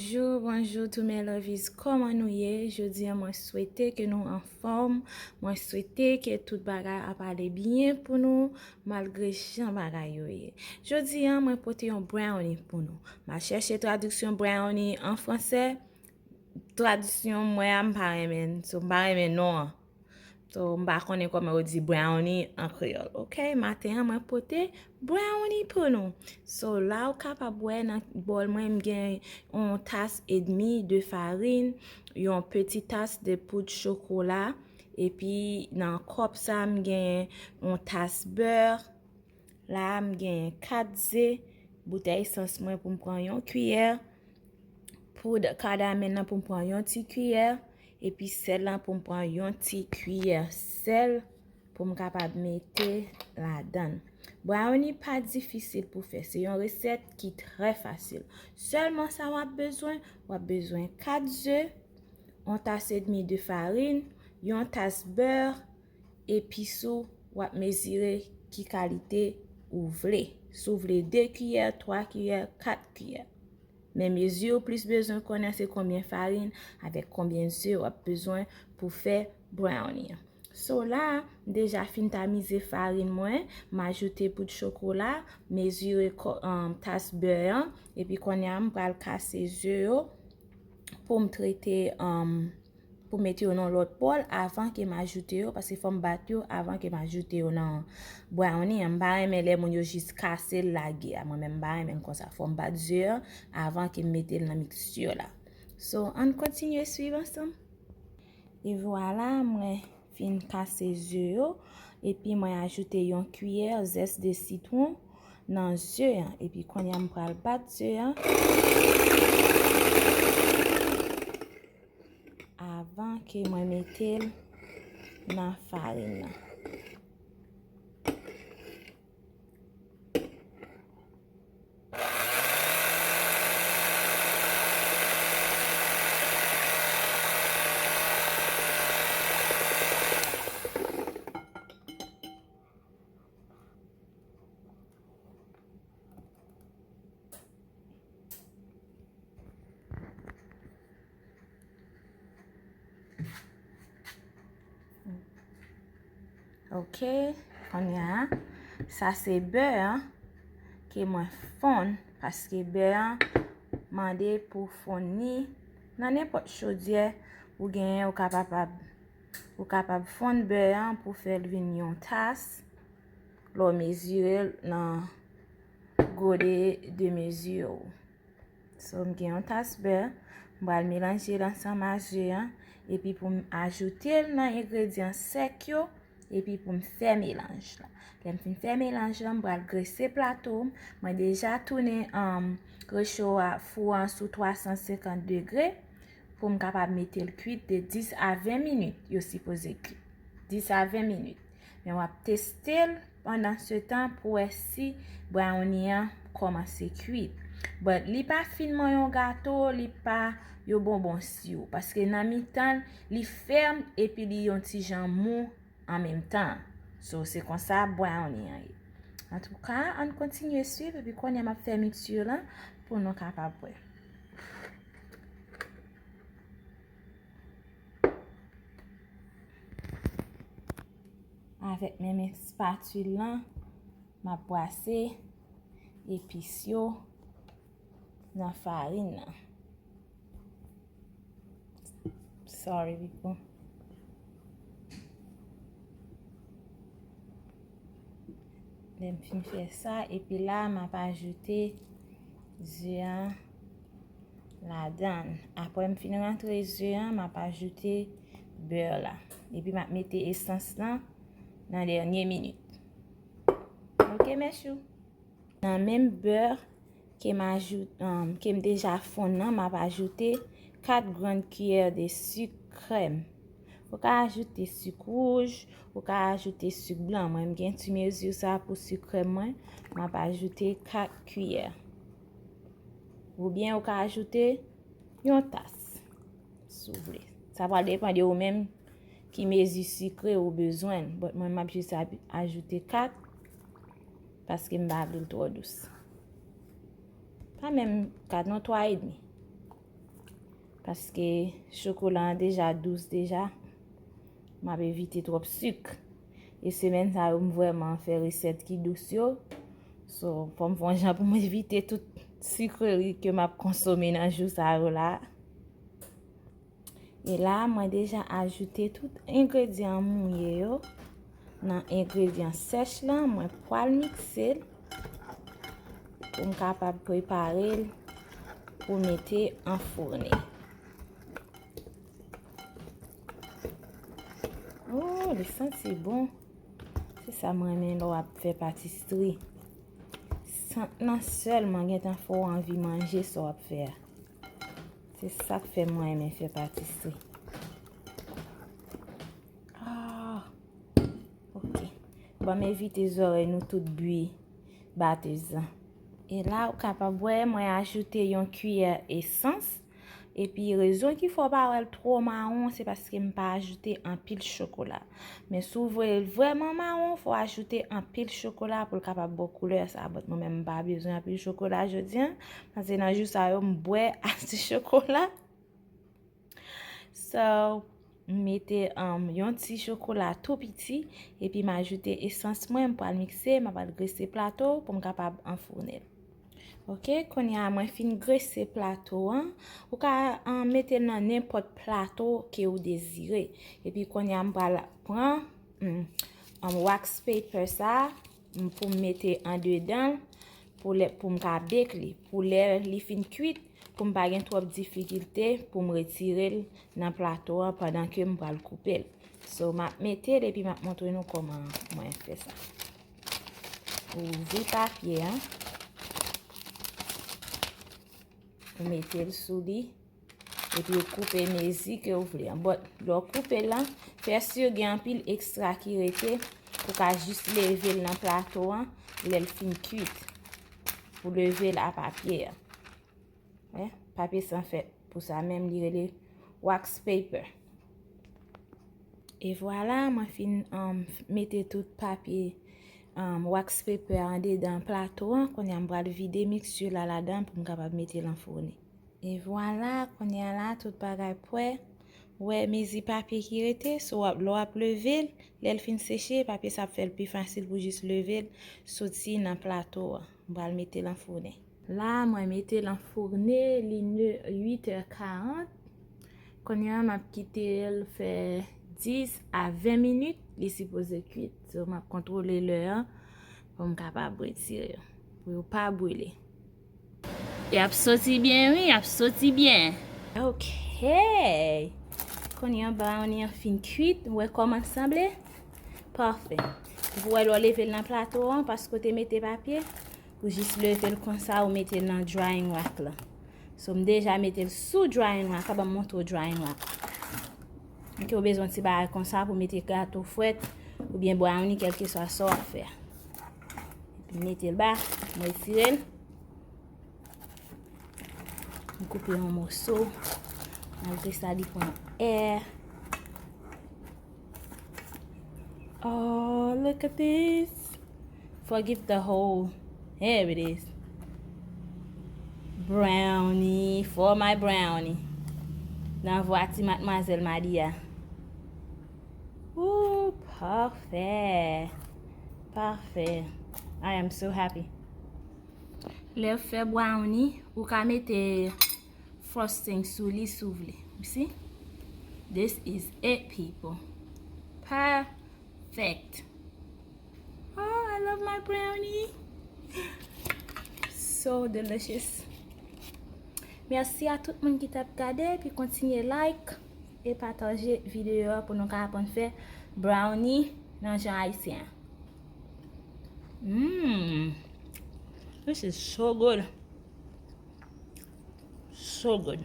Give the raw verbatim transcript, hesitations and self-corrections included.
Bonjou, bonjou tou mes lovies, kòman nou ye? Jodi a mwen swete ke nou anfòm, mwen swete ke tout bagay ap ale byen pou nou malgre jan bagay yo ye. Jodi a mwen pote yon brownie pou nou. M a chèche tradiksyon brownie an fransè, tradisyon mwen a m pa renmen, so m pa renmen non an. So, m pa konnen kòman yo di brownie an kreyòl. Ok, maten an mwen pote brownie pou nou. So, la ou kapab wè nan bòl mwen, m gen yon tas edmi de farin, yon peti tas de poud chokola, epi nan kòp sa m gen yon tas bè, la a m gen kat ze, boutèy sans mwen pou m pran yon kiyè, poud kadamèl lan pou m pran yon ti kiyè, epi sèl lan pou m pran yon ti kiyè sèl pou m kapab mete ladan l. Brownie pa difisil pou fè, se yon resèt ki trè fasil. Sèlman sa w ap bezwen, w ap bezwen kat ze, yon tas edmi de farin, yon tas bè, epi sou w ap mezire ki kalite ou vle. Si w vle de kiyè, twa kiyè, kat kiyè. Men mezi ou plis bezwen konnen se konbyen farin avèk konbyen ze w ap bezwen pou fè brownie an. So la, m deja fin tamize farin mwen, m ajoute poud chokola, mezire kò-, um, tas bè an, epi kounye a m pral kase ze yo pou m trete, um, pou mete yo nan lòt bòl avan ke m ajoute yo, paske fò m bat yo avan ke m ajoute yo nan brownie an. M pa renmen lè moun yo jis kase l lage a. Mwen menm m pa renmen l konsa. Fò m bat ze an avan ke m mete l nan miksti la. So, ann kontinye swiv ansanm. E vwala, mwen fin kase ze yo, epi mwen ajoute yon kiyè zès de sitwon nan ze an. Epi kounye a m pral bat ze an avan ke mwen mete l nan farin nan. Ok, kounye a, sa se bè an ke mwen fonn, paske bè an mande pou fonn ni nan nenpòt chodyè ou genyen, ou kapab, ou kapab fonn bè an pou fè l vin yon tas, lè w mezire l nan gode de mezi ou. So, m gen yon tas bè, m pral melanje l ansanm a ze an, epi pou m ajoute l nan engredyan sèk yo, epi pou m fè melanj la. Lè m fin fè melanj la, m pral grese plato m. Mwen deja tounen, um, recho a, fou an sou twa san senkant degre pou m kapab mete l kwit de dis a ven minit. Yo sipoze kwit dis a ven minit. Men w ap teste l pandan se tan pou wè si brownie an kòmanse kwit. But li pa fin mwen yon gato, li pa yon bonbon siro. Paske nan mitan l, li fèm epi li yon ti jan mou an menm tan. So, se konsa brownie an ye. Antouka, ann kontinye swiv epi kounye a m ap fè miksti lan pou nou kapab wè. Avèk menm espatil lan, m ap brase epis yo nan farin nan. Sorry, people. Lè m fin fè sa, epi la, m ap ajoute ze an ladan l. Apre m fin rantre ze an, m ap ajoute bè la. Epi m ap mete esans lan nan dènye minit. Ok, mes choux. Nan menm bè ke m ajout-, um, ke m deja fonn nan, m ap ajoute kat grann kiyè de sik krèm. Ou ka ajoute sik wouj, ou ka ajoute sik blan. Mwen, m gen ti mezi sa pou sik krèm mwen, m ap ajoute kat kiyè. Oubyen ou ka ajoute yon tas, si w vle. Sa pral depann de ou menm ki mezi sikre ou bezwen. But mwen, m ap jis ab-, ajoute kat, paske m pa vle l twò dous. Pa menm kat non, twa edmi. Paske chokola an deja dous deja. M ap evite twòp sik. E semèn sa yo, m vrèman fè resèt ki dous yo. So, fò m fè yon jan pou m evite tout sikreri ke m ap konsome nan jou sa yo la. E la, mwen deja ajoute tout engredyan mouye yo nan engredyan sèch lan. Mwen pral mikse l pou m kapab prepare l pou mete anfoune. Oh, li santi bon. Se sa m renmen lè w ap fè patistri. Sant lan sèlman gentan fè w anvi manje sa w ap fè a. Se sa k fè mwen renmen fè patistri. Ah, ok. Ban m evite zòrèy nou tout bwi batèz lan. E la, ou kapab wè, mwen ajoute yon kiyè esans. Epi, rezon ki fè w pa wè l twò mawon, se paske m pa ajoute anpil chokola. Men si w vle l vrèman mawon, fò w ajoute anpil chokola pou l kapab ba w koulè sa. But mwen menm, m pa bezwen anpil chokola jodi a. Paske nan jou sa yo, m bwè ase chokola. So, m mete, um, yon ti chokola tou piti, epi m ajoute esans mwen, m pral mikse, m pral grese plato pou m kapab anfoune l. Ok, kounye a mwen fin grese plato an. Ou ka, um, mete l nan nenpòt plato ke ou dezire. Epi kounye a m pral pran, um, um, wax paper sa, m, pou m mete andedan l, pou lè, pou m ka bake li. Pou lè li fin kwit, pou m pa gen twòp difikilte pou m retire l nan plato an pandan ke m pral koupe l. So, m ap mete l epi m ap montre nou kòman mwen fè sa. Ou ouvri papye a. Ou mete l sou li. Epi ou koupe mezi ke ou vle an. But, lè w koupe l lan, fè si gen anpil ekstra ki rete, ou ka jis leve l nan plato an, lè l fin kwit. Pou leve l a papye a. Wè, papye sa fèt pou sa menm, li rele wax paper. E vwala, mwen fin, um, mete tout papye, um, wax paper andedan plato an. Kounye a m pral vide miksir la ladan pou m kapab mete l anfoune. E vwala, kounye a la, tout bagay prè. Wè, mezi papye ki rete, so w ap, lè w ap leve l, lè l fin seche, papye sa ap fè l pi fasil pou jis leve l, soti nan plato a. M pral mete l anfoune. La, mwen mete l anfoune, li ne, uit è karant. Kounye a, m ap kite l fè dis a ven minit, li sipoze kwit. So, m ap kontwole lè an pou m kapab retire yo, pou yo pa brile. Y ap soti byen, wi, y ap soti byen. Ok. Kounye a, brownie an fin kwit. Ou wè kòman l sanble? Pafè. Ou wè lè w leve l nan plato an, paske w te mete papye, ou jis leve l konsa, ou mete l nan drying rack la. So, m deja mete l sou drying rack la, ban m montre w drying rack la. Ok, ou bezwen ti bagay konsa pou mete gato frèt oubyen brownie, kèlkeswa sa w ap fè a. Epi mete l ba, m retire l. M koupe yon moso. Malgre sa, li pran air. Oh, look at this. Forgive the hole. Here it is. Brownie for my brownie. Nan vwa ti madmwazèl Malia. Ooh, pafè. Pafè. I am so happy. Lè w fè brownie, ou ka mete frosting sou li si w vle. You see? This is it, people. Perfect. Oh, I love my brownie. So delicious. Mèsi a tout moun ki t ap gade, epi kontinye like e pataje videyo a pou nou ka aprann fè brownie nan jan ayisyen an. Mmm. This is so good. So good.